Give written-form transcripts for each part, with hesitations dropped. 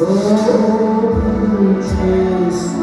Oh, Jesu.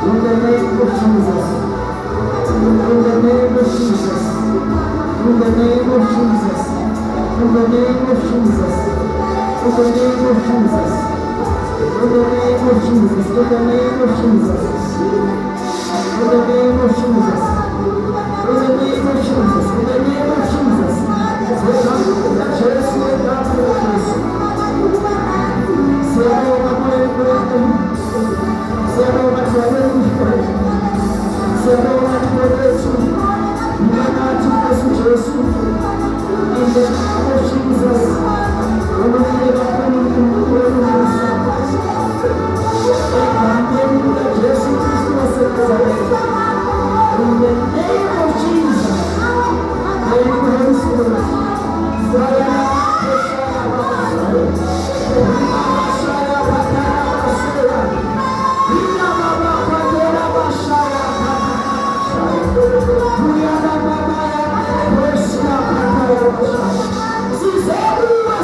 In the name of Jesus. In the name of Jesus. In the name of Jesus. In the name of Jesus. In the name of Jesus. In the name of Jesus. In the name of Jesus. In the name of Jesus. In the name of Jesus. In the name of Jesus. In the name of Jesus. In the name of Jesus. Thank you, Holy Spirit. In the name of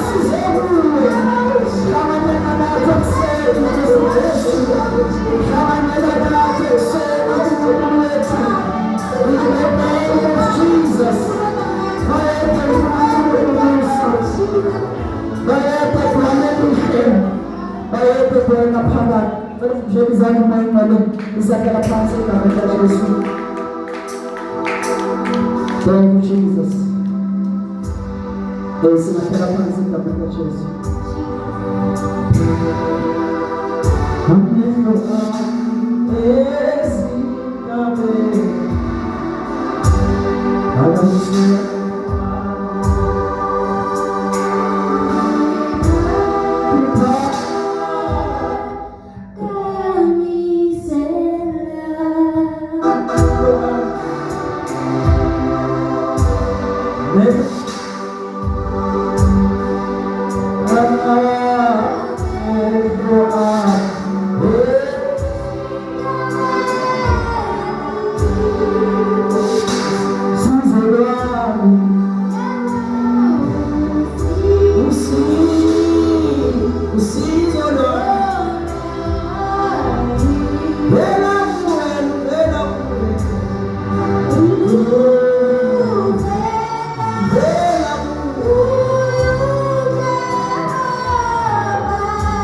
Jesus. Ungena phakathi. Cela nje izandla uma ingcwele isahlala phansi egameni likaJesu. Thank you Jesus. Singahlala phansi egameni likaJesu. Amehlo ami ezintabeni akamshiya.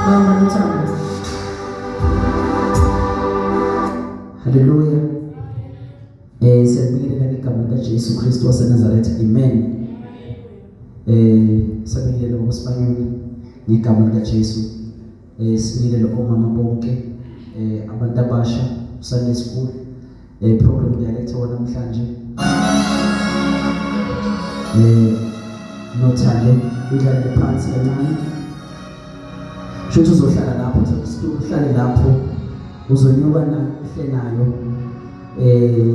Baba nothando. Haleluya. Siyabingelela ngegama likaJesu Kristu waseNazaretha. Amen. Siyabingelela ngokusibanyoni ngegama likaJesu. Sibingelele omama bonke, abantu abasha, Sunday school, program director wanamhlanje. Nothando udlalele phansi kancane. Shuthi uzohlala lapho, isitulo uhlale lapho, uzonyuka na ihle nayo.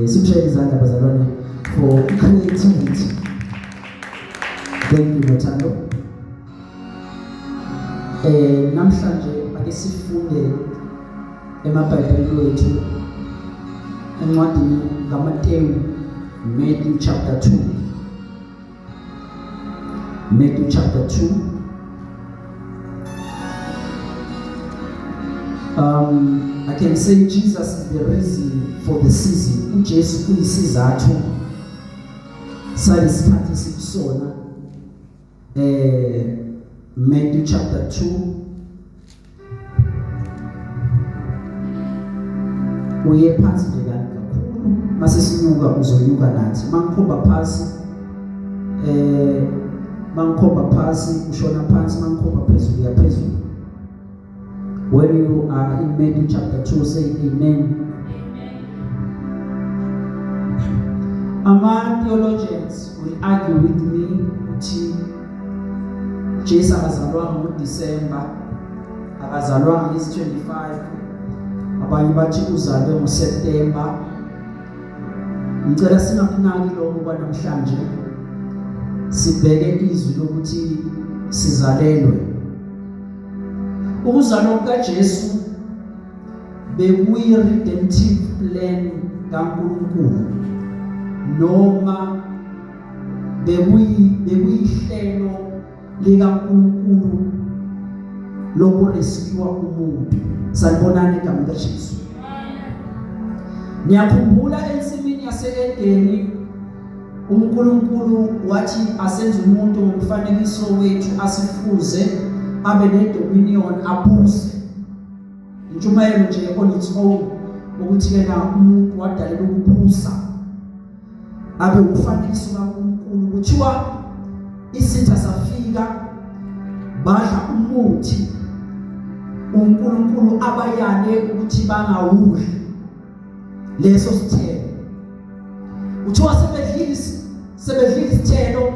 Simshayele izandla bazalwane for creativity. Thank you Nothando. Namhlanje ake sifunde emaBhayibhelini wethu encwadini kaMateyu, Matthew chapter 2. Matthew chapter 2. I can say Jesus is the reason for the season. UJesu uyisizathu salesikhathi esikusona. Matthew chapter 2. Uye phansi nje kakhulu, mase sinyuka uzonyuka nathi. Mangikhomba phansi, mangikhomba phansi ushona phansi, mangikhomba phezulu uya phezulu. When you are in Matthew chapter 2, say amen. Ama theologians will argue with me ukuthi Jesu akazalwanga ngoDecember, akazalwanga ngezi 25, abanye bathi uzalwe ngoSeptember. Ngicela singakunaki lokho kwanamhlanje, sibheke izwi lokuthi sizalelwe. Ukuzalwa kukaJesu bekuyi redemptive plan kaNkulunkulu, noma bekuyihlelo likaNkulunkulu lokurescue umuntu. Sanibonani egameni likaJesu. Niyakhumbula ensimini yase-Edeni uNkulunkulu wathi asenze umuntu ngomfanekiso wethu, asifuze, abe nedominion, abuse. Intshumayelo nje on its own ukuthi kena umuntu wadalelwa ukubusa, abe umfanekiso kaNkulunkulu. Kuthiwa isitha safika badla umuthi uNkulunkulu abayale ukuthi bangawudli leso sithelo. Kuthiwa sebedlile isithelo,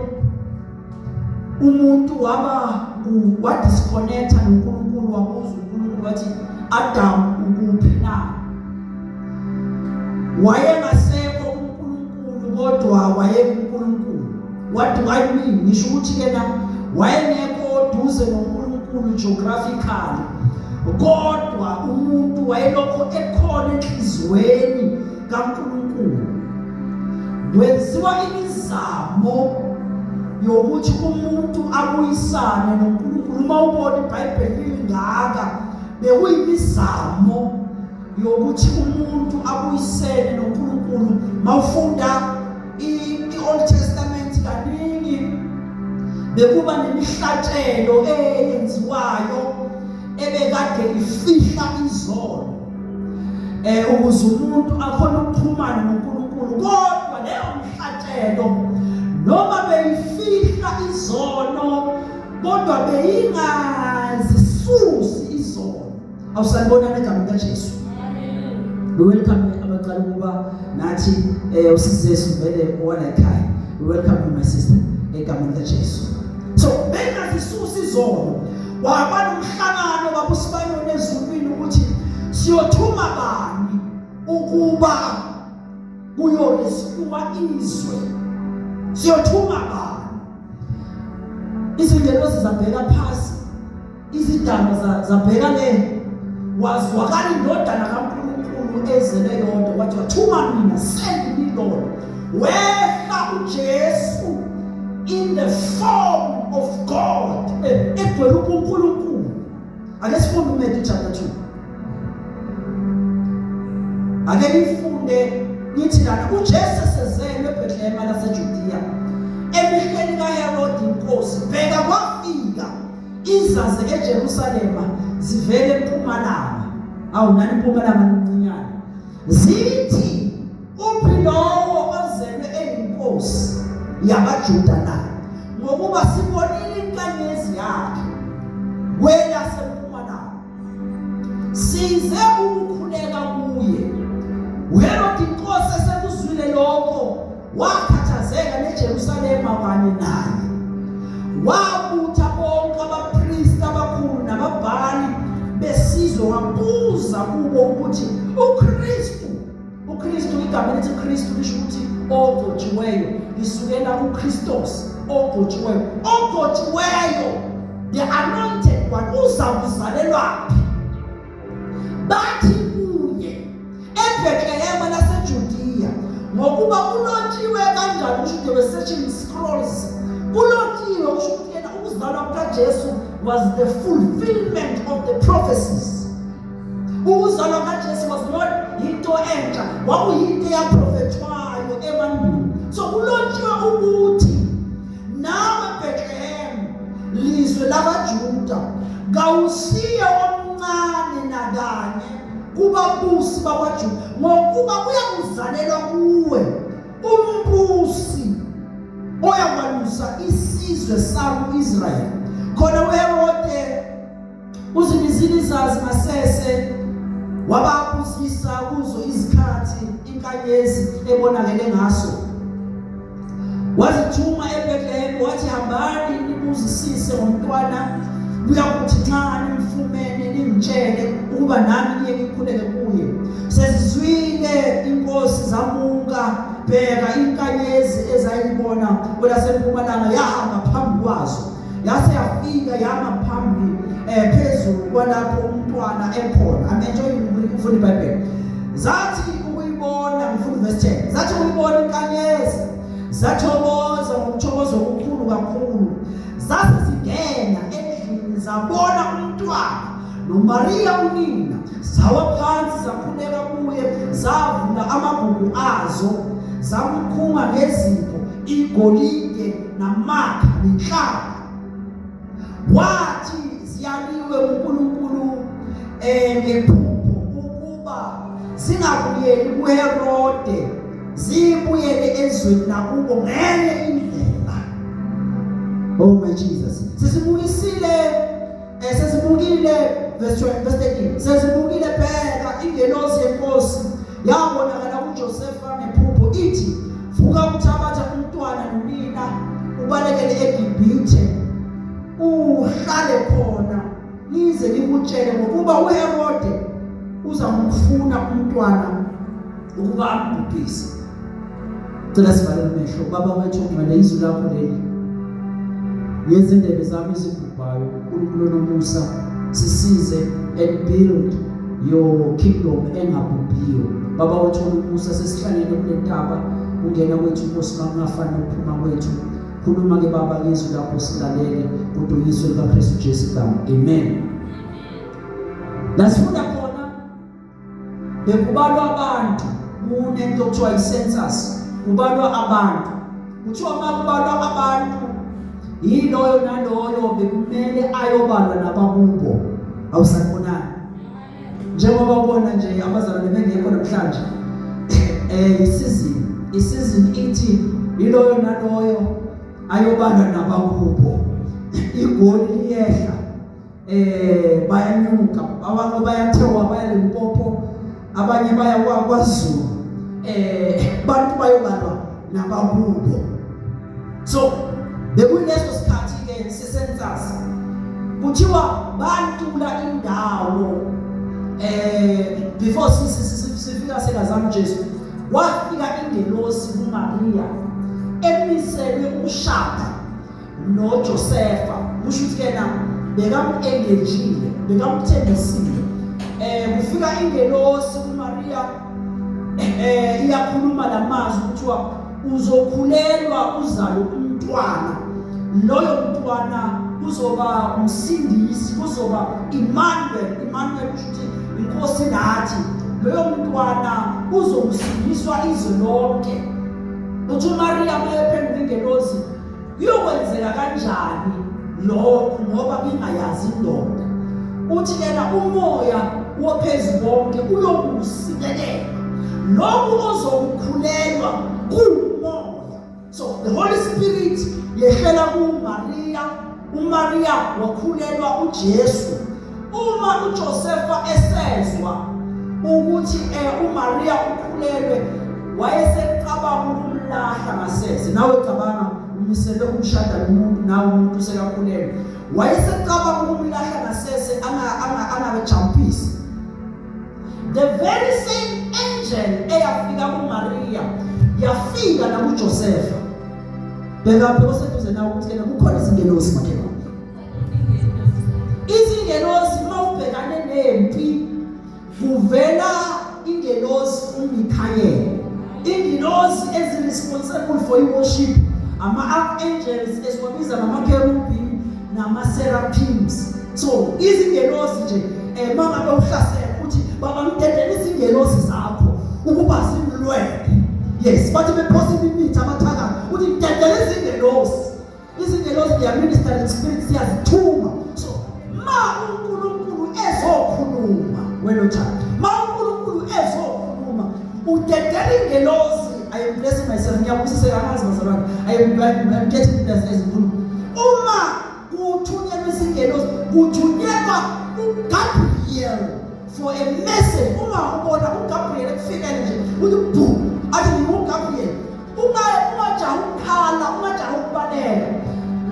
umuntu waba wadisconnecta noNkulunkulu, wabuza uNkulunkulu wathi, Adam ukuphi na? Wayengasekho uNkulunkulu kodwa wayekuNkulunkulu. What do I mean? Ngisho ukuthi kena wayengekho duze noNkulunkulu geographically, kodwa umuntu wayelokho ekhona enhliziyweni kaNkulunkulu. Kwenziwa imizamo yokuthi umuntu abuyisane noNkulunkulu. Uma ubona iBhayibheli lingaka, bekuyimizamo yokuthi umuntu abuyisene noNkulunkulu. Mawufunda i-Old Testament kaningi bekuba nemihlatshelo eyenziwayo. ebekade ifihla izono ukuze umuntu akhona ukuxhumana noNkulunkulu. Kodwa leyo mhlatshelo noma beyifihla izono, kodwa beyingazisusi izono. Awusanibonani egameni kaJesu. We welcome abaqala ukuba nathi, usisi vele owala ekhaya. We welcome you, my sister, egameni kaJesu. So bengazisusi izono. Waba nomhlangano babusibayoni ezulwini ukuthi siyothuma bani ukuba kuyorescuwa izwe, siyothuma bani? Izingelosi zabheka phasi, izidalwa zabheka le, wazwakala indodana kaNkulunkulu ezele yodwa, kwathiwa, "Thuma mina, send me, Lord." Wehla uJesu in the form of God, egcwele uNkulunkulu. Ake sifunde uMatthew chapter 2, ake nifunde. Nithi lana, uJesu esezelwe eBethlehem laseJudea emihleni kaHerod inkosi, bheka, kwafika izazi eJerusalema zivele empumalanga. Awu nani, impumalanga nincinyane. Zithi, "Uphi lowo ozelwe eyinkosi yabaJuda na? Ngokuba sibonile inkanyezi yakhe kwelasempumalanga, size ukukhuleka kuye." UHerod inkosi esekuzwile lokho wakhathazeka, neJerusalema kanye naye. Wabutha bonke abapristi abakhulu nababhali besizwe, wabuza kubo ukuthi uKristu, igama elithi Kristu lisho ukuthi ogcotshiweyo, lisukela kuChristos, ogcotshiweyo, ogcotshiweyo, the anointed one, uza kuzalelwaphi? Bathi kuye, "EBethlehem laseJudea, ngokuba kulotshiwe kanjani." Kusho they were searching scrolls. Kulotshiwe, kusho ukuthi yena ukuzalwa kukaJesu was the fulfillment of the prophecies. Ukuzalwa kaJesu was not into entsha, kwakuyinto eyaprofethwayo emandulo. So kulotshiwe ukuthi, "Nawe Bethlehem, lizwe lakaJuda, kawusiye omncane nakanye kubabusi bakwaJuda, ngokuba kuyakuzalelwa kuwe umbusi oyakwalusa isizwe sami uIsrael." Khona uHerode uzibizile izazi ngasese, wababuzisa kuzo izikhathi inkanyezi ebonakele ngaso. Wazithuma eBethlehem, wathi, "Hambani nibuzisise ngomntwana, kuyakuthi nxa nimfumene ningitshele, ukuba nami niye ngikhuleke kuye." Sezizwile inkosi, zamuka. Bheka, inkanyezi ezayibona kwelasempumalanga yahamba phambi kwazo, yase yafika yama phambi phezulu kwalapho umntwana ekhona. I'm enjoying ukufunda iBhayibheli. Zathi ukuyibona, ngifunda verse 10, zathi ukuyibona inkanyezi, zathokoza ngokuthokoza okukhulu kakhulu. Zase zingena endlini, zabona umntwana noMaria unina, zawa phansi zakhuleka kuye. Zavula amagugu azo, zamkhunga ngezipho, igolide namakha nenhlaba. Wathi ziyaliwe uNkulunkulu ngephupho ukuba zingabuyeli kuHerode, zibuyele ezweni lakubo ngenye indlela. Oh my Jesus. Sesibukisile, sesibukile, verse 12, verse 13, sesibukile, bheka, ingelosi yenkosi yabonakala kuJosepha ngephupho ithi, "Vuka, uthabatha umntwana nonina, ubalekele eGibhithe, uhlale khona nize nikutshele, ngokuba uHerode uza kumfuna umntwana ukuba ambhubhise." Cela sivale amehlo. Baba wethu ongcwele, izwi lakho leli ngezindebe zami ezibhubhayo. uNkulunkulu onomusa, sisize and build your kingdom engabhubhiyo. Baba wethu onomusa, sesihlangene kule ntaba. Kungena kwethu, Nkosi, makungafani nokuphuma kwethu. Khuluma ke Baba ngezwi lakho, silalele, kudunyiswe likaKristu Jesu igama. Amen. Lasifunda khona bekubalwa abantu, kunento okuthiwa i-census, kubalwa abantu. Kuthiwa uma kubalwa abantu, yiloyo naloyo bekumele ayobalwa nabakubo. Awusanibonani. Njengoba ubona nje abazalwane bengekho namhlanje, isizini, isizini ithi yiloyo naloyo ayobalwa nabakubo. Igoli liyehla, bayanyuka, abanye bayathewa baya Limpopo, abanye baya kwaZulu, bantu bayobalwa nabakubo. So bekuyileso sikhathi ke sisensasa, kuthiwa bantula indawo before sifika sekazama Jesu, wafika ingelosi kuMaria emiselwe ukushada noJosefa. Kusho ukuthi kena bekamengagile, bekamthembisile. Kufika ingelosi kuMaria, iyakhuluma lamazwi, kuthiwa uzokhulelwa uzale umntwana, loyo mntwana uzoba umsindisi, uzoba Emmanuel. Emmanuel kusho ukuthi inkosi nathi. Loyo mntwana uzomsindiswa izwe lonke. Uthi uMaria mayephendula ingelosi, kuyokwenzeka kanjani lokhu ngoba ngingayazi indoda? Uthi yena umoya wophezu konke uyokusikelela, lokhu ozokukhulelwa kuwumoya. So the Holy Spirit yehlela kuMaria, uMaria wakhulelwa uJesu. Uma uJosefa esezwa ukuthi uMaria ukhulelwe, wayesecabanga ukumlahla ngasese. Nawe cabanga, umiselwe umshada nomuntu, nawe umuntu usekakhulelwe, wayesecabanga ukumlahla ngasese, angabejampisi. The very same angel eyafika kuMaria yafika nakuJosefa. Bheka phela oseduze nawe ukuthi kena kukhona izingelosi, makhelwane. Izingelosi, uma ubhekane nempi, kuvela ingelosi uMikhayeli. Ingilosi ezi-responsible for i-worship, ama-archangels esiwabiza ngama-cherubim nama-seraphims. So izingelosi nje, uma ngabe uhlasela, uthi baba ngidedela izingelosi zakho ukuba zimlwele. Yes, bathi bephosa imithi abathakathi, uthi ngidedela izingelosi. Izingelosi, they are ministering spirits, siyazithuma. So ma uNkulunkulu ezokhuluma, wena uthanda, ma uNkulunkulu ezokhuluma, udedela ingelosi. I am blessing myself, ngiyabusiseka, angazi bazalwane. I am getting blessed ezinkulu. Uma kuthunyelwa izingelosi, kuthunyelwa uGabriel for a message. Uma ubona uGabriel ekufikele nje, uthi bu, athi nginguGabriel, ungajaha ukukhala, ungajaha ukubaleka,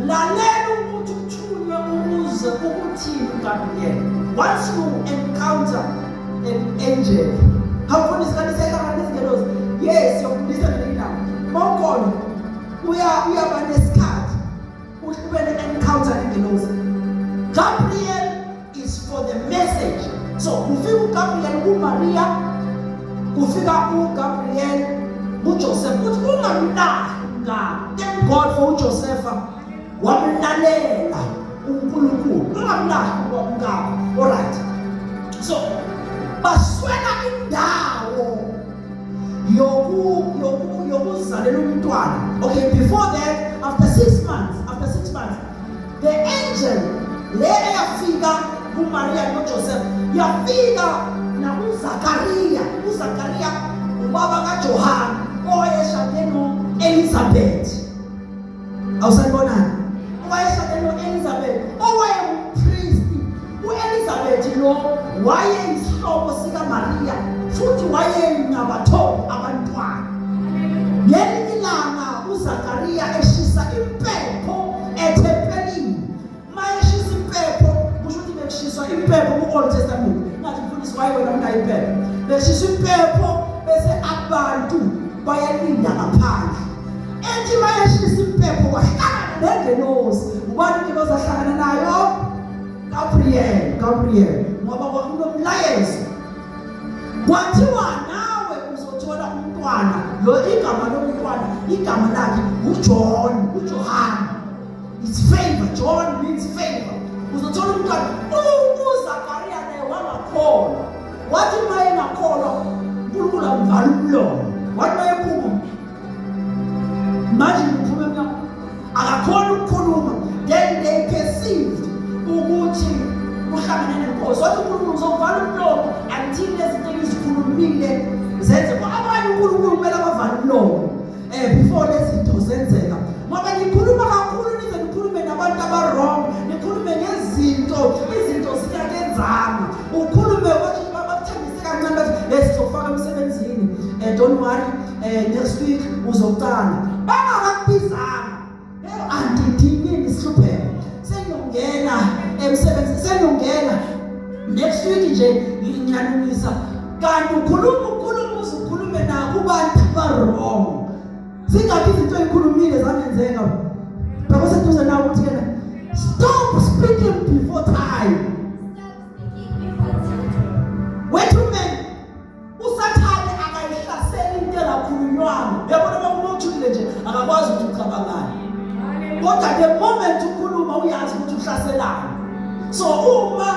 lalela ukuthi uthunywe ukuze ukuthini uGabriel. Once you encounter an angel, hawufundisi kanti sehlangana nezingelosi? Yes, yokufundisa ngelinye ilanga mawukhona uyaba nesikhathi ube ne-encounter nengelosi. Gabriel is for the message. So kufika uGabriel kuMaria, kufika uGabriel kuJoseph, uthi ungamlahli umngane. Thank God for uJosepha, wamlalela uNkulunkulu, ungamlahli umngane. All right, so baswela indawo yokuzalela umntwana. Okay, before that, after 6 months, after 6 months, the angel le eyafika kuMaria noJoseph yafika nakuZakaria. uZakaria ubaba kaJohane owayeshade no-Elizabeth. Awusanibonani? Owayeshade no-Elizabeth, owayengumpristi. U-Elizabeth lo wayeyisihlobo sikaMaria futhi wayengabatholi abantwana. Ngelinye ilanga uZakaria eshisa impepho ethempelini, mayeshisa impepho, kusho ukuthi bekushiswa impepho ku-Old Testament. Ngathi mfundisi, waye wena unayo impepho? Beshisa impepho bese abantu bayalinda ngaphandle. Ethi mayeshisa impepho wahlangana nengelosi. Ubani ingelosi ahlangana nayo? Gabriel. Gabriel, ngoba kwakunomlayezo, kwathiwa nawe uzothola umntwana lo, igama lomntwana, igama lakhe uJohn, uJohane. It's favor. John means favor. Uzothola umntwana. UZakaria naye wangakholwa. Wathi uma engakholwa, uNkulunkulu amvala umlomo. Wathi uma ephuma manje, uphuma emnyango, akakhona ukukhuluma. Then they perceived ukuthi uhlangene. inkosi. Wathi uNkulunkulu uzovala umlomo until lezi zinto engizikhulumile zenze. Abanye uNkulunkulu kumele abavale umlomo before lezi zinto zenzeka, ngoba nikhuluma kakhulu, nize nikhulume nabantu aba-wrong, nikhulume ngezinto, izinto zingakenzanga. Ukhulume wathi bakuthembise kancane, bathi hey, sizokufaka emsebenzini, don't worry, next week uzoqala, bangakakubizanga. Hey auntie, thini sihlupheke, sengiyongena emsebenzini, sengiyongena next week nje, ngiyalungisa. Kanti ukhuluma, ukhuluma uze ukhulume nakubantu aba-wrong. Zingakhi izinto ey'khulumile zangenzeka? Bheka seduze nawe ukuthi kena, stop speaking before time. Wethu man, usathane akayihlaseli into engakhulunywanga. Uyabona, uma uthulile nje akakwazi ukuthi ucabangani, kodwa the moment ukhuluma uyazi ukuthi uhlaselani. So uma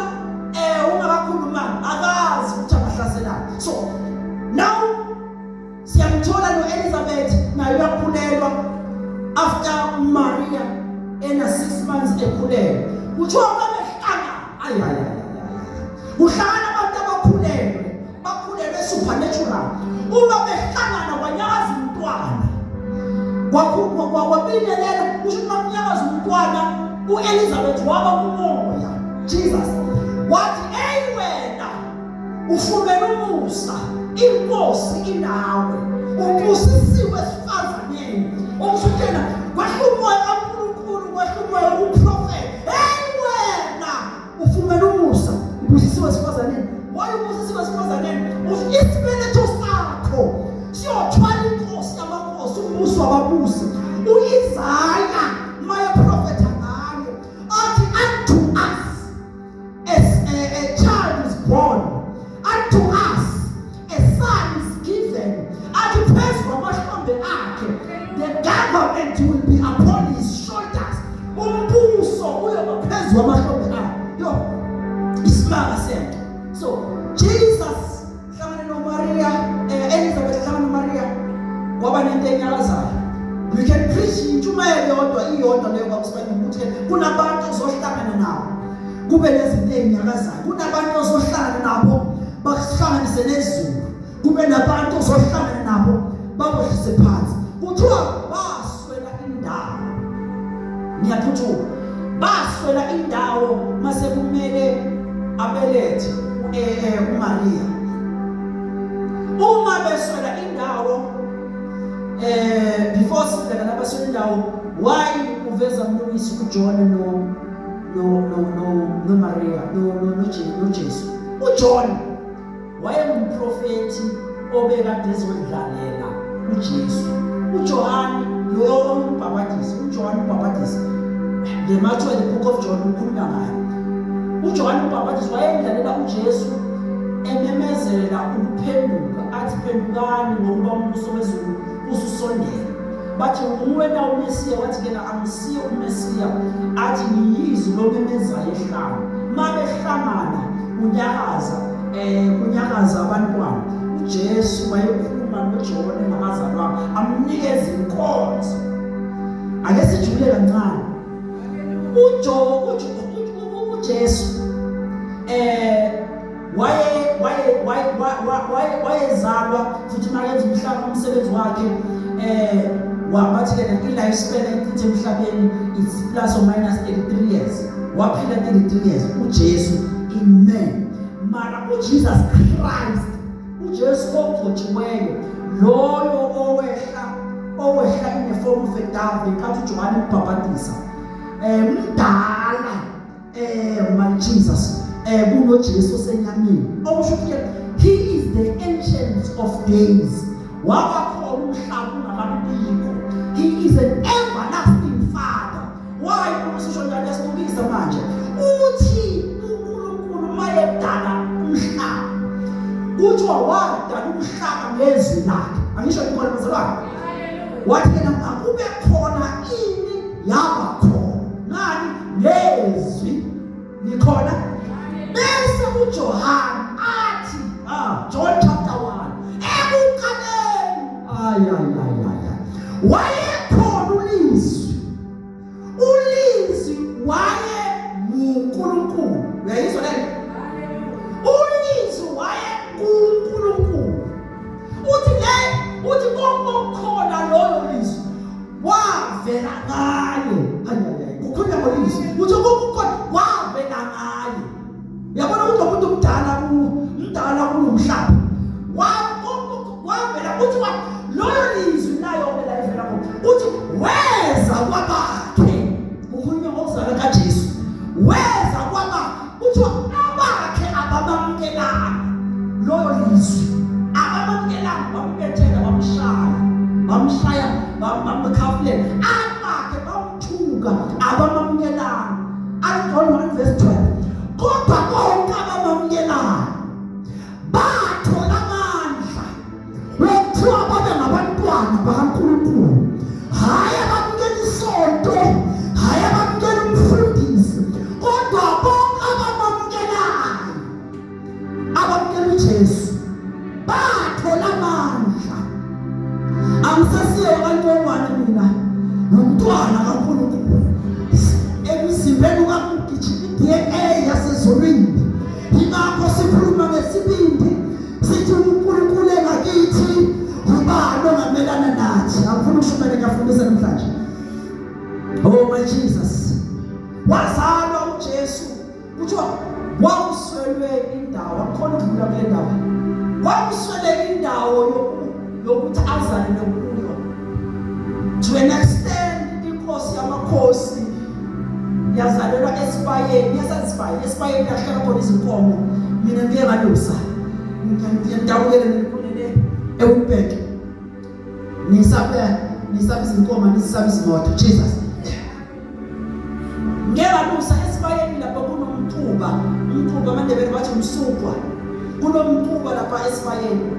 ungakakhulumanga akazi ukuthi angahlaselani. So now siyamthola no-Elizabeth, naye uyakhulelwa after Maria ena 6 months ekhulelwe. Kuthiwa babehlangana, ayi ayi ayi, kuhlangana abantu abakhulelwe, bakhulelwe supernatural. Uma behlangana kwanyakaza umntwana, kwabingelela. Kusho ukuthi makunyakaza umntwana, u-Elizabeth waba kumoya. Jesus wathi, "Hey wena ufumene umusa, inkosi inawe, ubusisiwe esifazaneni." Okusho kwehla umoya kaNkulunkulu, kwehla umoya wokuprofetha. Hey wena ufumene umusa, ubusisiwe esifazaneni. Why ubusisiwe esifazaneni? Isibeletho sakho siyothwala inkosi yamakhosi, umbuso wababusi. U-Isaya mayeprofetha ngaye athi, "Unto us as a child is born, unto us a son is given." Athi phezu kwamahlombe akhe, the government will be upon his shoulders. Umbuso uyoba phezu kwamahlombe akhe. Yo, isimanga sento. So Jesus hlangana noMaria, Elizabeth hlangana noMaria, kwaba nento enyakazayo. We can preach intshumayelo yodwa, iyodwa leyo, kwakusibani ukuthi kunabantu ozohlangana nabo kube nezinto ey'nyakazayo, kunabantu ozohlangana nabo bakuhlanganise nezulu, kube nabantu ozohlangana nabo babohlise phansi. Kuthiwa baswela indawo. Ngiyaphuthuma. Baswela indawo mase kumele abelethe uMaria. Uma beswela indawo, before sibheka nabaswela indawo, why uveza mlungisi uJohn no Maria no Jesu? uJohn wayengumprofeti obekade ezodlalela uJesu. uJohn lo umbhabhatisi, uJohn umbhabhatisi, the Matthew, the book of John ukhuluma ngayo. uJohn umbhabhatisi wayendlalela uJesu, ememezela ukuphenduka, athi, "Phendukani ngokuba umbuso wezulu ususondela." Bathi, "Nguwe na uMesiya?" Wathi kena, "Angisiye uMesiya." Athi, "Ngiyizwi lomemezayo ehlane." Mabehlangana unyakaza, kunyakaza abantwana. uJesu wayekhuluma noJohn engakazalwanga, amnikeza inkonzo. Ake sijule kancane. uJo uJesu waye waye waye waye wayezalwa futhi makenza umhlaba, umsebenzi wakhe, wabathi ke i-life span ayichithe emhlabeni it's plus or minus 33 years. Waphila 33 years uJesu in man. Mara uJesus Christ, uJesu ogcotshiweyo loyo owehla in the form of a dove ngenkathi uJohane embhabhatisa, mdala, my Jesus, kunoJesu osenyameni. Okusho ukuthi he is the Ancient of Days, waba khona umhlaba ungakabikho. He is an everlasting father. Why usisho njalo? Yasilungisa manje. Uthi uNkulunkulu mayedala umhlaba, kuthiwa wadala umhlaba ngezwi lakhe. Angisho ikhona, bazalwane? Wathi yena, "Akube khona ini," yaba khona. Ngani? Ngezwi. Nikhona? Bese uJohn athi, John chapter 1, ekuqaleni, ay ay ay ay, wayekhona ulizwi, ulizwi waye nguNkulunkulu. Uyayizwa le? Kwavela ngaye. Hayi, kukhulunywa ngolizwi, uthi okukhona kwavela ngaye. Uyabona ukuthi umuntu mdala, mdala kunomhlaba, wavela, kuthiwa loyo lizwi nayo ke la ivela khona, uthi weza kwabakhe. Kukhulunywa ngokuzalwa kaJesu. Weza kwabakhe, kuthiwa abakhe abamamkelanga loyo lizwi, abamamkelanga, bambethela, bamshaya, bamshaya, bamkhafulela. Abakhe bamthuka, abamamkelanga. Athi John 1 verse 12, kodwa bonke abamamukelayo bathola amandla wokuthiwa babe ngabantwana bakaNkulunkulu. Hhayi abamukela isonto, hhayi abamukela umfundisi, kodwa bonke abamamukelayo, abamukela uJesu, bathola amandla. Angisasiye kantongwane mina, ngumntwana kaNkulunkulu. Emzimbeni kwakugijima i-DNA yasezulwini. Yingakho sikhuluma ngesibindi sithi uNkulunkulu engakithi, ubani ongamelana nathi? Angifuni ukushumayela, ngiyafundisa namhlanje. Oh my Jesus. Wazalwa uJesu, kuthiwa kwakuswelwe indawo, akukhona ukudlula kule ndawo, kwakuswele indawo yokuthi azalelwe kuyo. To an extent, inkosi yamakhosi yazalelwa esibayeni. Yasasibaya, esibayeni yahlala khona izinkomo. Mina ngike ngalusa, ngiyadabukela ngikhulele eWitbank. Nisabe nisabe izinkomo, nisabe izimoto. Jesus. Ngeke ngalusa esibayeni lapho kunomquba, umquba, amaNdebele bathi umsukwa. Kunomquba lapha esibayeni.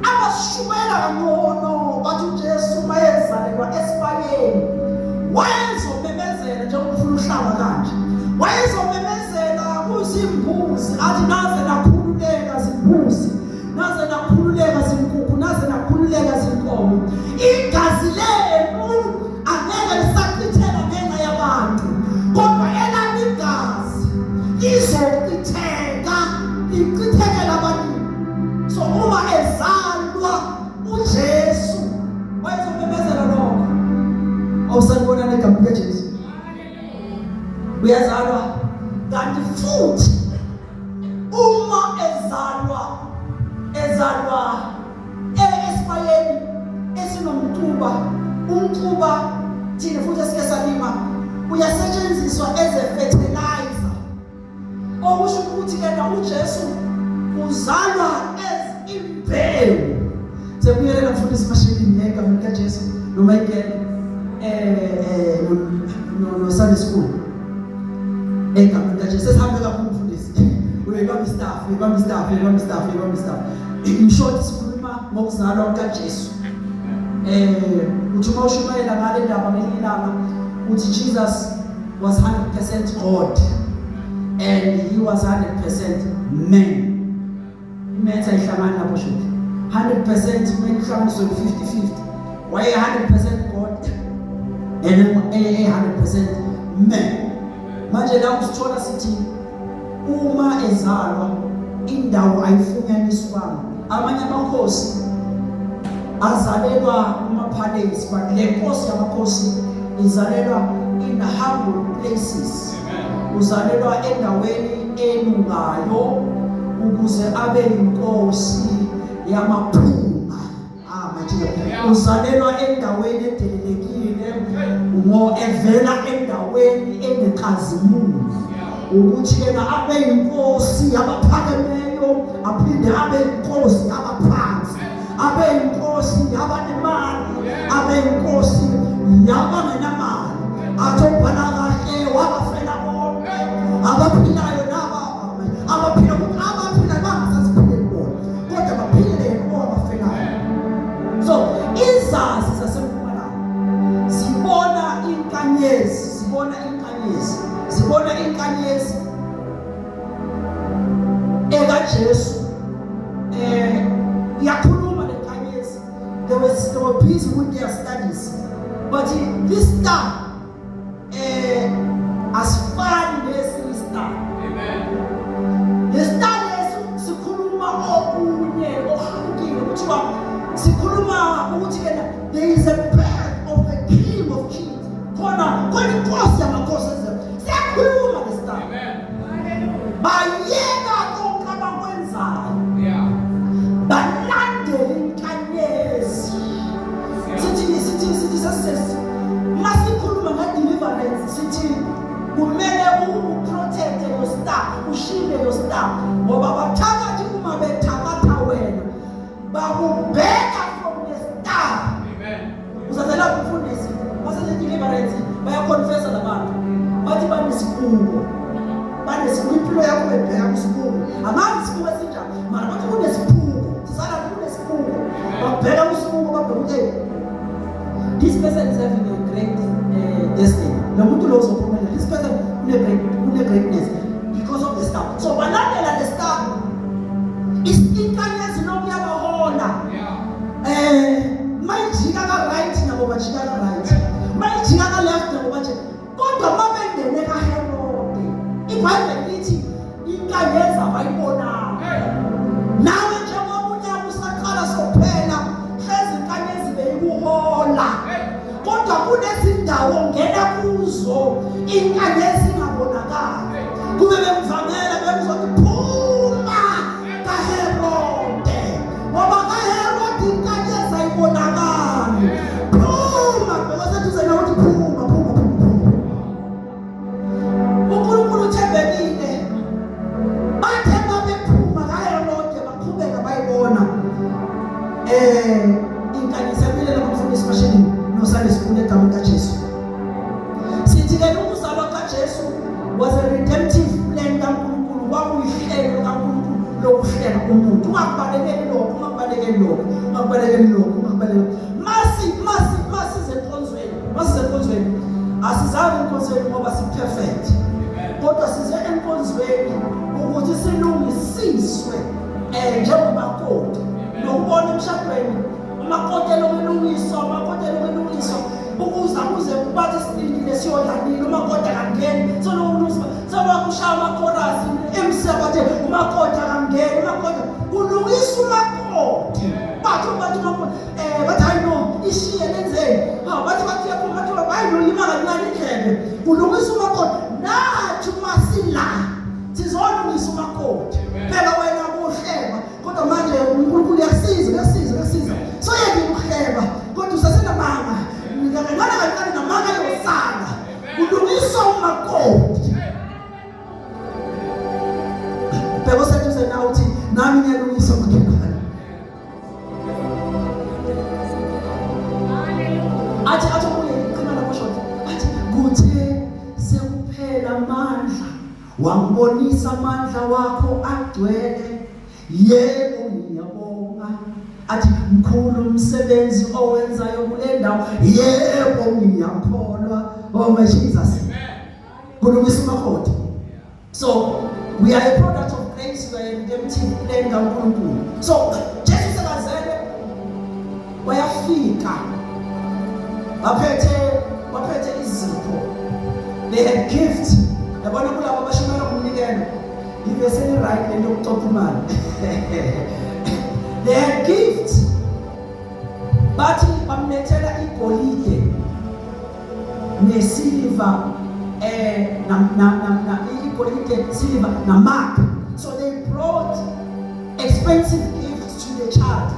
Abashumayela kangcono bathi uJesu mayezalelwa esibayeni wayezomemezela njengoba ufuna uhlaba kanje, wayezomemezela kuzimbuzi athi, "Naze nakhululeka zimbuzi, naze nakhululeka zinkukhu, naze nakhululeka zinkomo. Igazi lenu angeke lisachitheka ngenxa yabantu, kodwa elami igazi lizochitheka, lichithekela abaningi." So uma ezalwa uJesu wayezomemezela lokho. Awusanibonani egama likaJesu. Uyazalwa, kanti futhi uma ezalwa esibayeni esinomquba, umquba thina futhi esike salima uyasetshenziswa as a fertilizer, okusho ukuthi kena uJesu uzalwa as imbewu. Sekuyelela mfundisi Mashilini ngegama likaJesu noMichael no Sunday school egameni likaJesu. Sesihambe kakhulu mfundisi, uyayibamba istaff, uyayibamba istaff, uyayibamba istaff, uyayibamba istaff. In short, sikhuluma ngokuzalwa kukaJesu. Uthi uma ushumayela ngale ndaba ngelinye ilanga uthi Jesus was 100% God and he was 100% man. Imaths ayihlangani lapho shuthi. 100% kumele ihlanganiswe 50-50. Waye 100% God and 100% man. Manje la usithola sithi uma ezalwa indawo ayifunyaniswanga. Amanye amakhosi azalelwa kuma-palace, but le nkosi yamakhosi izalelwa in humble places. Uzalelwa endaweni elungayo ukuze abe inkosi yamaphunga. Ah, my. Uzalelwa endaweni edelelekile ngo evela endaweni enenkazimulo, ukuthi yena abe inkosi yabaphakemeyo, aphinde abe inkosi yabaphansi, abe inkosi yabanemali, abe inkosi yabangenamali. Athi obhala kahle, wabafela bonke abaphilayo naba abaphila, ukuthi abaphila bangasasiphileli bona, kodwa baphilele yena owabafelayo. So izazi zasempumalanga zibona inkanyezi, zibona inkanyezi, zibona inkanyezi ekaJesu. Iyakhuluma lenkanyezi. They were busy with their studies, but this star asifani nesinye star. Amen. Le star lesi sikhuluma okunye okuhlukile. Kuthiwa sikhuluma ukuthi kena there is a birth of the King of Kings. Sesi, masikhuluma nge-deliverance sithi kumele uprotecte your star, ushile your star, ngoba bathakathi uma bethakatha wena bakubheka from the star. Uzazela umfundisi basese-deliverance bayaconfessa labantu bathi banesibuko, banesibuko, impilo yakho bebheka kusibuko. Angazi isibuko esinjani, mara bathi kunesiphuko, sisala kunesibuko, babheka kusibuko, babheka ukuthi this person is having a great destiny, lo muntu lo uzophumelela, this person une-greatness because of the star. So balandela the star, inkanyezi lokuyabahola. Mayijika ka-right nabo bajika ka-right, mayijika ka-left nabo bajika. Kodwa uma bengene kaHerode, iBhayibheli lithi inkanyezi abayibonanga. Nawe njengoba unyaka usaqala sophela, hlezi inkanyezi beyikuhola, kodwa kunezindawo ongena kuzo inkanyezi ingabonakali. Kube bemvangela bemzothi phuma kaHerode, ngoba kaHerode inkanyezi ayibonakali. Phuma, bekaseduze nawe uthi phuma, phuma, phuma, phuma. UNkulunkulu uthembekile. Bathe babephuma kaHerode baqhubeka bayibona inkanyezi. Yabile lapha mfundisi Mashini noSunday School egameni kaJesu. Sithi ke ukuzalwa kaJesu was a redemptive plan kaNkulunkulu, kwakuyihlelo kaNkulunkulu lokuhlenga umuntu. Ungakubalekeli lokho, ungakubalekeli lokho, ungakubalekeli lokho, ungakubalekeli. Masi masi masize enkonzweni, masize enkonzweni, asizange enkonzweni ngoba si-perfect, kodwa size enkonzweni ukuthi silungisiswe njengomakoti. Nokubona emshadweni umakoti elokulungiswa, umakoti elokulungiswa ukuze kuze bathi silindile siyodlanile, umakoti akangeni, solokulungiswa, sebakushaya amakhorasi MC bathi umakoti akangeni, umakoti kulungisa, umakoti bathi umakoti bathi hayi no, ishiye lenzeni, ha bathi yaphuma, bathi hayi no, lima kancane indlebe, kulungisa umakoti. Nathi masila sizolungisa umakoti. Phela wena kuhleba, kodwa manje uNkulunkulu uyakusiza, uyakusiza, uyakusiza. So yeke ukuhleba, kodwa usasenamanga kancane kancane, namanga yosala, kulungiswa umakoti. Bheka oseduze nawe uthi nami ngiyalungisa makhelwane. Athi omunye, qina lapho short, athi kuthe sekuphela amandla wangibonisa amandla wakho agcwele, yebo ngiyabonga. Athi mkhulu umsebenzi owenzayo kule ndawo, yebo ngiyakholwa. Oh my Jesus, kulungisa umakoti. So we are a product of grace, we are a redemptive plan kaNkulunkulu. So Jesu sekazele, bayafika baphethe izipho, they had gifts. Yabona kulabo abashumela kumnikelo, ivesi eli-right lento yokucoca imali. They had gifts, bathi bamlethela igolide nesiliva, na na na, na igolide, silver namakha. So they brought expensive gifts to the child.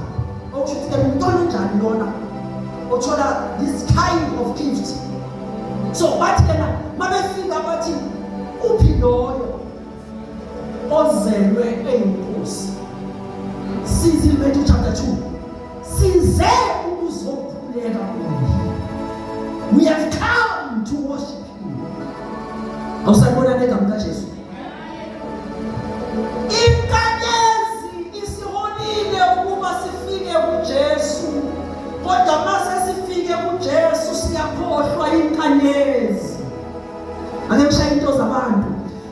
Okusho ukuthi ke umntwana onjani lona othola this kind of gift? So bathi kena mabefika bathi uphi loyo ozelwe eyinkosi? Sizi Matthew chapter 2, size ukuzokhuleka kuye, we have come to worship him. Awusayibona negama kaJesu. Inkanyezi isiholile ukuba sifike kuJesu, kodwa mase sifike kuJesu siyakhohlwa inkanyezi. Ake ngishaye into zabantu.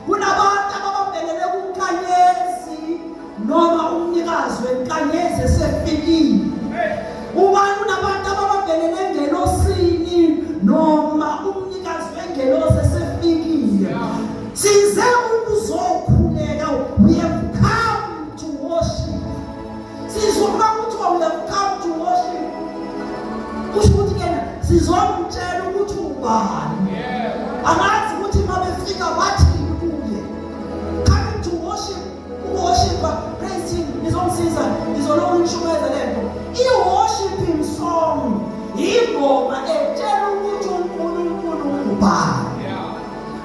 Kunabantu ababambelele kunkanyezi noma umnikazi wenkanyezi esefikile. Ubani? Kunabantu ababambelele engelosini noma umnikazi wengelosi esefikile. Size ukuzokhuleka, we have come to worship. Sizoma kuthiwa we have come to worship, kusho ukuthi kena sizomtshela ukuthi ubani. Angazi ukuthi uma befika bathini kuye. Coming to worship, ukuworshipa, praise him. Ngizongisiza, ngizolokhu ngishumayeza lento. I-worshiping song. Ingoma etshela ukuthi uNkulunkulu ungubani.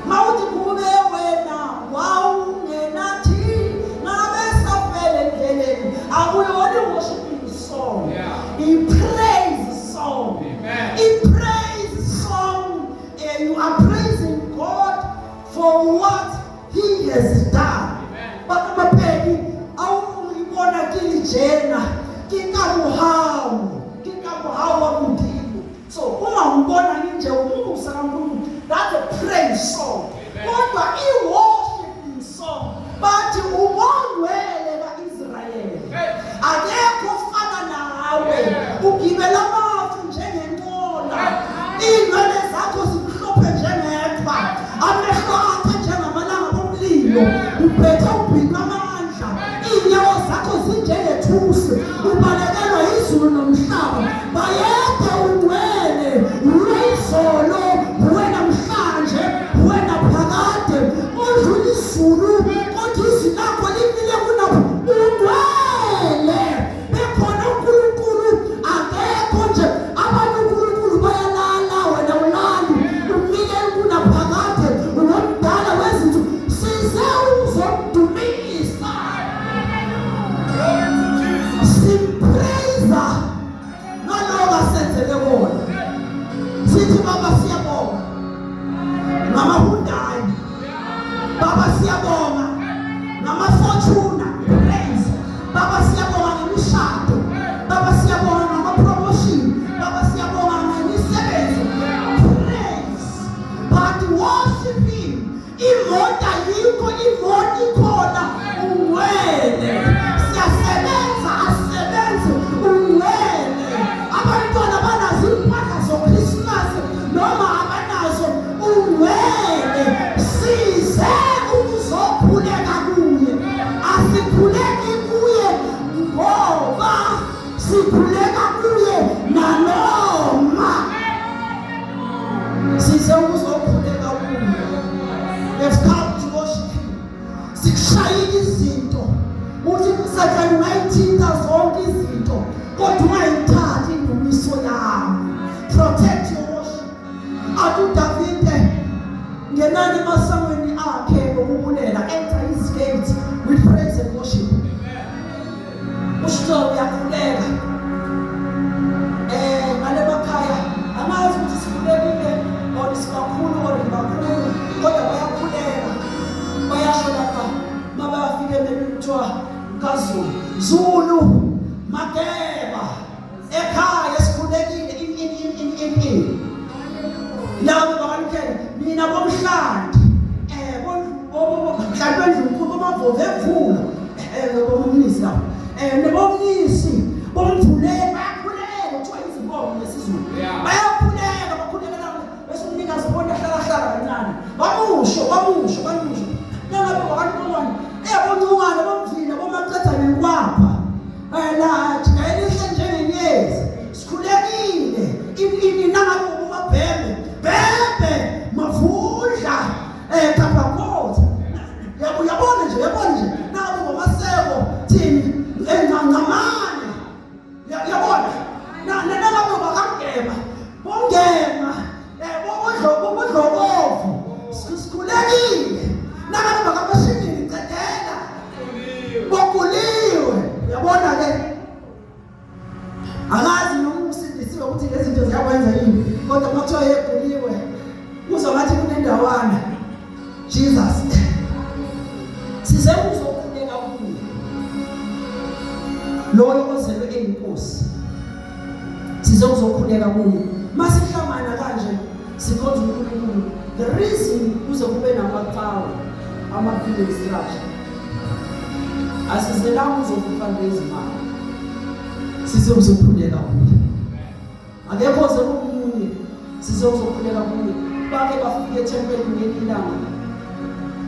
Mawuthi kube wena wawungenathi ngabe safele endleleni akuyona i-worshiping song. I-praise song. I-praise song you are praising God for what he has done. Batho bapedi awuyibona ke lijena ke ka mohau ke ka mohau wa Modimo. So uma ngibona nginje umusa kaNkulunkulu, that's a praise song. Kodwa i-worshiping song bathi ubongwele kaIsrayeli, akekho ofana nawe, ugibela amafu njengenqola, iy'nwele zakho zimhlophe njengeqhwa, amehlo akho njengamalanga omlilo, uphethe ubhinqa amandla, iy'nyawo zakho zinjengethusi, ubalekelwa izulu nomhlaba. Bayede ungcwele, uyizolo, uwe namhlanje, uwe naphakade, odlula izulu kodwa izwi lakho limile kunapho. Ungcwele, bekhona uNkulunkulu, akekho nje abanye uNkulunkulu bayalala, wena ulali, umile kunaphakade, ungomdala wezinto, size uzomdumisa, simpraise ngaloko asenzele kona. Sithi baba siyabonga ngama-Hyundai, baba siyabonga ngama-Fortuner, praise baba, siyabonga ngemishado, baba siyabonga ngama-promotion, baba siyabonga ngemisebenzi, praise, but worship him. Imoto ayikho, imoto ikhona, ungcwele. Siyasebenza, asisebenzi, ungcwele. Abantwana banazo impahla zoChristmas noma abanazo, ungcwele. Size ukuzokhuleka kuye, asikhuleki kuye ngoba sikhuleka kuye nanoma size ukuzokhuleka kuye. We've come to worship him. Sikushayile izinto, uthi Sathane ungayithinta zonke izinto kodwa ungayithathi indumiso yami. Protect your worship. Athi uDavide ngenani emasangweni akhe ngokubulela, enter his gates with praise and worship. Usho uyakhuleka ngale makhaya, angazi ukuthi sikhulekile or sibakhulu or bakhulu, kodwa bayakhuleka, bayasho lapha mabafike emini kuthiwa kaZulu, Zulu Mageba ekhaya sikhulekile in in in in in in labo bakamkhele nina bomhlanti bomhlanti wendlunkulu bomavovo emvula bomnisi lapho nebomnisi bomvuleni bayakhuleka, kuthiwa izibongo ngesizulu, bayakhuleka, bakhulekela bese umnikazi ubona hlala hlala kancane, bamusho bamusho bamusho nangabe wakantowane boncungane bomvila bomaqeda nenkwapha la jikayelihle njengenyezi sikhulekile ini nangabe ubumabhembe bhembe mavundla kaphakothi yabo, uyabona nje, uyabona nje, nangabe ngomaseko thini encancamane, uyabona nangabe bakangema bongema bobudlokovu sikhulekile nangabe bakabashingini cedela bokuliwe, uyabona ke. Angazi noma usindisiwe ukuthi lezi zinto ziyakwenza yini, kodwa uma kuthiwa yeguliwe uzwa ngathi kunendawana. Jesus, size uzokhuleka kuye loyo ozelwe eyinkosi, size uzokhuleka kuye. Masihlangana kanje sikhonza uNkulunkulu, the reason kuze kube namacawe ama-village kanje, asizelanga uzokufa ngezimali, size uzokhuleka kuye, akekho oze komunye, size uzokhuleka kuye. Bake bafike ethempelini ngelinye ilanga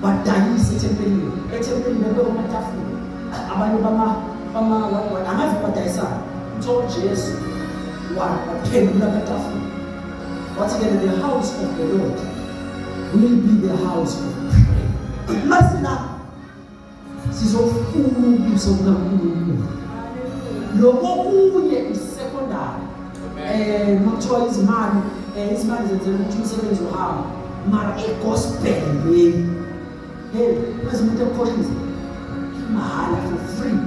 badayise ethempelini, ethempelini bebeka amatafula, abanye bama angazi badayisana. Kuthiwa uJesu waphendula amatafula wathi ke, "The house of the Lord will be the house of prayer." Masina sizofuna ubuso bukaNkulunkulu, lokokunye is secondary. Makuthiwa izimali, izimali zenzela ukuthi umsebenzi uhambe. Mara i-gospel leyi, hey, bese umuntu ekukhohlisa mahhala, for free,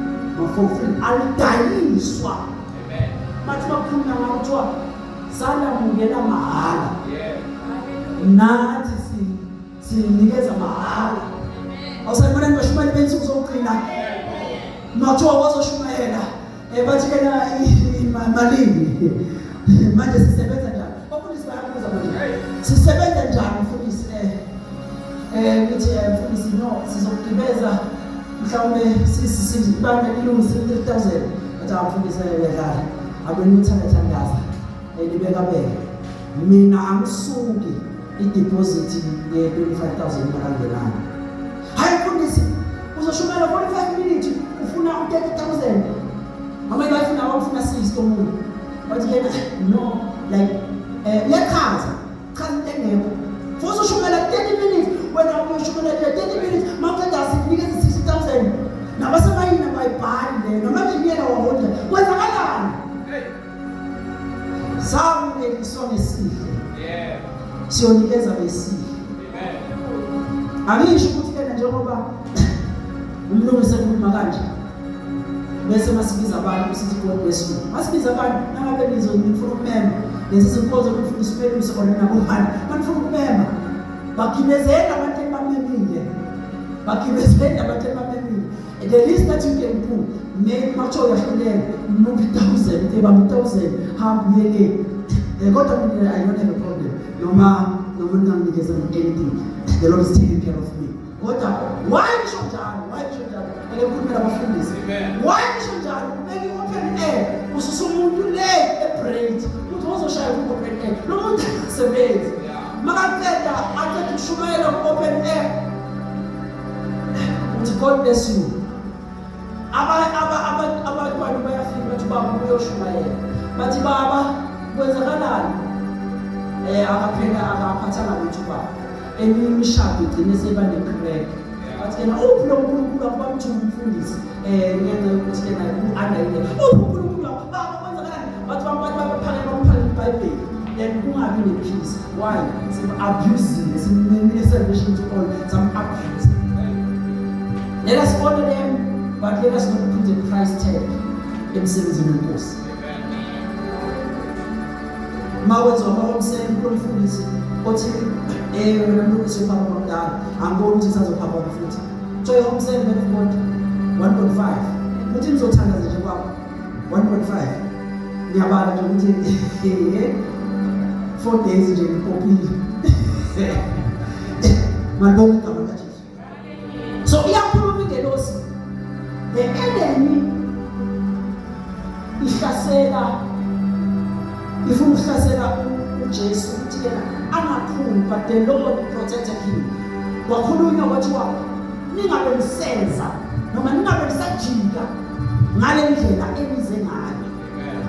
for free, alidayiswa. Bathi bakhuluma ngalo, kuthiwa salamukela mahhala, nathi sinikeza mahhala. Awusayibona bashumayela bensuku zokugcina, makuthiwa bazoshumayela, bathi kena malini manje, sisebenza njani? Bafundisi bayabuza manje, sisebenza njani mfundisi? Ngithi, mfundisi, no, sizokugibeza mhlawumbe ibandla lilungise 3000. Bathi, mfundisi, uyadlala, abeni uthanda thandaza, libeka beke. Mina angisuki i-deposit ye-25,000 ingakangenani. Hayi mfundisi, uzoshumela 45 minutes, ufuna u-30,000. Abanye bayifuna, abafuna 60 omunye. Bathi yena no, like uyachaza, chaza into engekho. Futhi ushumela 30 minutes, wena uyoshumela 30 minutes, mawuqeda sikunikeza 60,000. Nabasemayini abayibhali le, namanjiniyela wahonda. Kwenzakalani? Samukeliswa ngesihle. Siyonikeza ngesihle. Angisho ukuthi kena njengoba umlungu sekhuluma kanje, bese masibiza abantu sithi God bless you. Masibiza abantu, nangabe nizo nifuna ukumema lezi zinkonzo, nifuna isimelusi or nabomani, manifuna ukumema, bagibezeni abantu ebamemile, bagibezeni abantu ebamemile. And the least that you can do, maybe makuthiwa uyahluleka, muphi 1000, ebamba 1000, hamba uye le. Kodwa mina I don't have a problem noma ninganginikeza anything, the Lord is taking care of me. Kodwa why ngisho njalo? Why ngisho njalo? Ake ngikhulumela abafundisi. Why ngisho njalo? Ubeka i-open air, ususa umuntu le eBreit, uthi uzoshaya ku-open air. Lo muntu akasebenzi. Makaqeda, aqeda ukushumayela ku-open air, uthi God bless you. Abantwana bayafika, bathi baba uyoshumayela, bathi baba kwenzakalani? Akaphela, akaphathanga lutho baba. Eminye imishado igcine seba ne-crack. Bathi yena uphi lo nkulunkulu wakho? Bamthuka umfundisi ngenxa yokuthi yena u-under ile. Uphi unkulunkulu wakho baba, kwenzakalani? Bathi baphakele, bamphakele ibhayibheli, then kungabi ne-peace. Why? Sim-abusile, simnike salvation to all, sam-abuse. Let us honor them, but let us not put a price tag emsebenzini wenkosi. Ma kwenziwa ama-home kulomfundisi othi wena mlungisi uphapha kwakudala, angiboni ukuthi ngisazophapha futhi. So i-home cell, man of God, 1.5, ukuthi nizothandaza nje kwakho 1.5, ngiyabala nje ukuthi 4 days nje ngipopile. Malibonge igama likaJesu. So iyakhuluma ingelosi, the enemy ihlasela, ifuna ukuhlasela uJesu ukuthi yena angaphumi, but the Lord protected him. Kwakhulunywa kwathiwa ningabe nisenza noma ningabe nisajika ngale ndlela enize ngayo.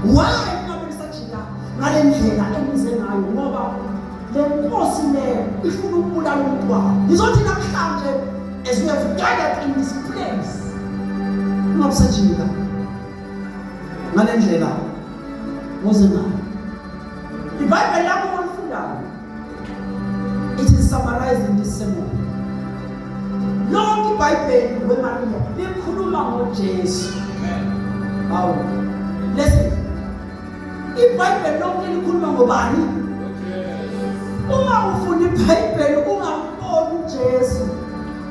Why ningabe nisajika ngale ndlela enize ngayo? Ngoba le nkosi le ifuna ukubulala umntwana. Ngizothi namhlanje, as we have gathered in this place, ungabusajika ngale ndlela oze ngayo. Ibhayibheli lakho olifundayo, it is summarized in this sermon. Lonke iBhayibheli weMaria likhuluma ngoJesu. Hawu, listen, iBhayibheli lonke likhuluma ngobani? Uma ufunda iBhayibheli ungamboni uJesu,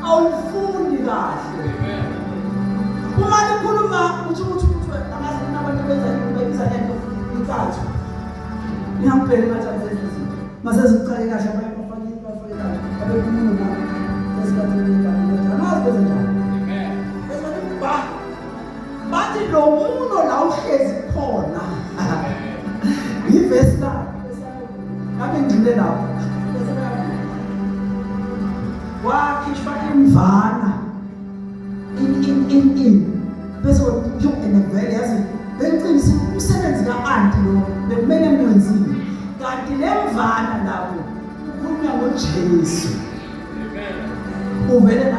awufundi kahle. Uma likhuluma uthi angazi abantu benza bayibiza lento inkatho, ngiyambheka ngathi azenze izinto masezikucake kahle, abanye bafake kahle, abekhuluma nabo esikhathini angazi benze njani. Bese ba bathi lo muno la uhlezi khona, ivesi la ngabe ngidlule lapho. Bese wakhishwa imvana in bese yo and vele yazi bengicingisa umsebenzi ka-anti lo bekumele ngiwenzile, kanti le mvana lapho ukhulunywa ngoJesu. Uvele.